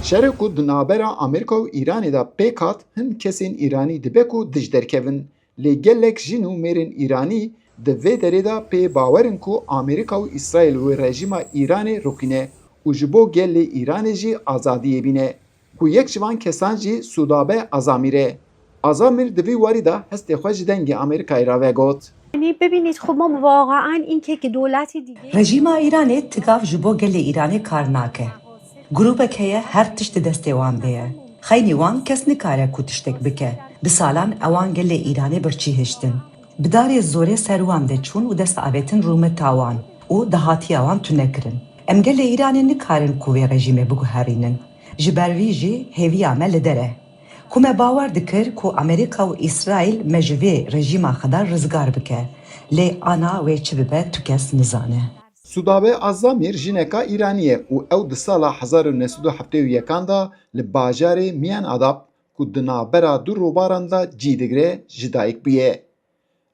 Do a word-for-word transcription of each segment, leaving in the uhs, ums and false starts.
Şerê ku di navbera Amerîka û Îranê de pêk hat, hin kesên Îranî dibe ku dij derkevin. Lê gelek jin û mêrên Îranî di vê derê de pê bawer in ku Amerîka û Îsraîl wê rejîma Îranê rûkîne û ji bo gelê Îranê jî azadiyê bîne. Ku yek ji van kesan jî Sudabe Azamîr e. Azamîr di vî warî de hestê xwe ji Dengê Amerîkayê re vegot. یعنی ببینید خب ما واقعا این که که دولت دیگه Rejîma Îranê tigav ji bo gelê Îranê kar nake. Grûbek heye her tişt di destê wan de ye. Xeynî wan kes nikare ku tiştek bike. Bi salan ewan gelê Îranê birçî hiştin. Bi darê zorê ser wan de çûn û dest avêtin rûmeta wan û dahatiya wan tune kirin. Em gelê Îranê nikarin ku vê rejîmê biguherînin. Ji ber vî jî hêviya me li der e. Ku me bawer dikir ku Amerîka û Îsraîl me ji vê rejîma xedar rizgar bike. Lê ana wê çi bibe tu kes nizane. Sudabe Azamîr jineka Îranî ye û ew di sala hezar û neh sed û heftê û yekan de li bajarê Miyan Adab ku di navbera du rûbaran de cî digire ji dayik bûye.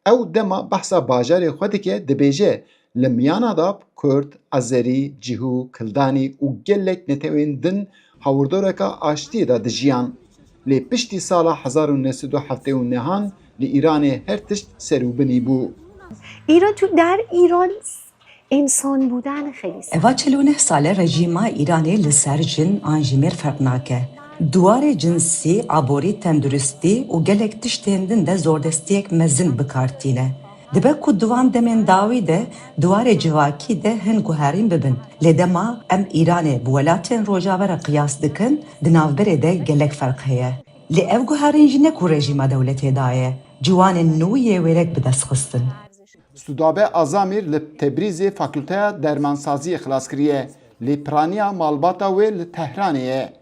Ew dema behsa bajarê xwe dike dibêje, li Miyan Adab Kurd, Azerî, Cihû, Kildanî û gelek netewên din hawirdoreka aştiyê de dijiyan. Lê piştî sala hezar û neh sed û heftê û nehan li Îranê her tişt serûbinî bû. ایران تو در ایران انسان بودن خیلی سخت Eva çil û neh sal e rejîma Îranê li ser jin an jî mêr ferq nake. Di warê cinsî, aborî, tenduristî û gelek tiştên din de zordestiyek mezin bi kar tîne. Dibe ku di van demên dawî de di warê civakî de hin guherîn bibin. Lê dema em Îranê bi welatên Rojava re qiyas dikin, di navberê de gelek ferq heye. Lê ev guherîn jî ne ku rejîma dewletê daye, ciwanên nû yê wêrek bi dest xistin. Sudabe Azamîr li Tebrîzê Fakulteya Dermansaziyê xilas kiriye, lê piraniya malbata wê li Tehranê ye.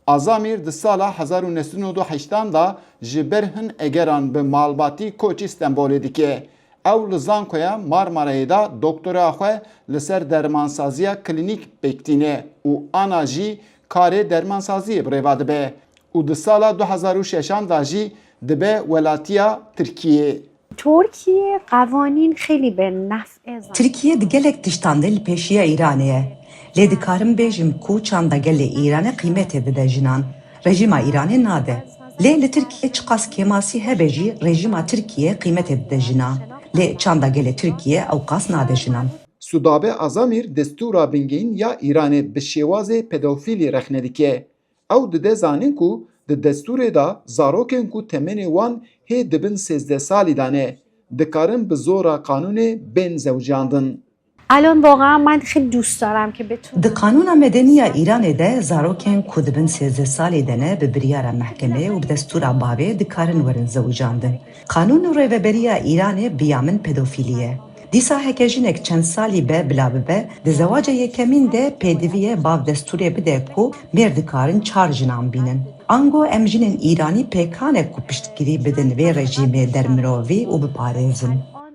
Azamîr di sala hezar û neh sed û nod û heştan de ji ber hin egeran bi malbatî koçî Stenbolê dike. Ew li Zankoya Marmarayê de doktora xwe li ser dermansaziya klînîk pêk tîne û ana jî karê dermansaziyê bi rêva dibe û di sala du hezar û şeşan de jî dibe welatiya Tirkiyê. ترکیه قوانین خیلی به نفع زن Tirkiye di gelek tiştan de li pêşiya Îranê ye. Lê dikarim bêjim ku çanda gelê Îranê qîmetê dide jinan. Rejîma Îranê nade. Lê li Tirkiye çiqas kêmasî hebe jî rejîma Tirkiye qîmetê dide jinan. Lê çanda gelê Tirkiye ewqas nade jinan. Sudabe Azamîr destûra bingehîn ya Îranê bi şêwazê pedofîlî rexne dike. Ew dide zanîn ku di destûrê de zarokên ku temenê wan hê dibin sêzdeh salî de ne, dikarin bi zora qanûnê bên zewicandin. الان واقعا من خیلی دوست دارم که بتونم Di qanûna medeniya Îranê de zarokên ku dibin sêzdeh salî de ne bi biryara mehkemê û bi destûra bavê dikarin werin zewicandin. Qanûn û rêveberiya Îranê bi ya min pedofîlî ye. Dîsa heke jinek çend salî be bila bibe, di zewaca yekemîn de pêdivî ye bav destûrê bide ku mêr dikarin çar jinan bînin. Ango em jinên Îranî pêkan e ku piştgirî bidin vê rejîmê dermirovî û biparêzin.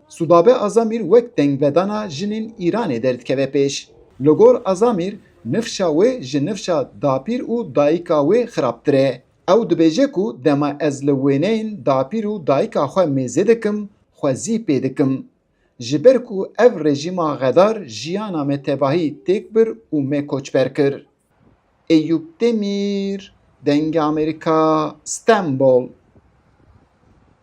Sudabe Azamîr wek dengvedana jinên Îranê derdikeve pêş. Li gor Azamîr nifşa wê ji nifşa dapîr û dayika wê xirabtir e. Ew dibêje ku dema ez li wêneyên dapîr û dayika xwe mêze dikim, xwezî pê dikim. Ji ber ku ev rejîma xedar jiyana me tevahî têk bir û me koçber kir. Eyûp Demîr, Dengê Amerîka, Stenbol.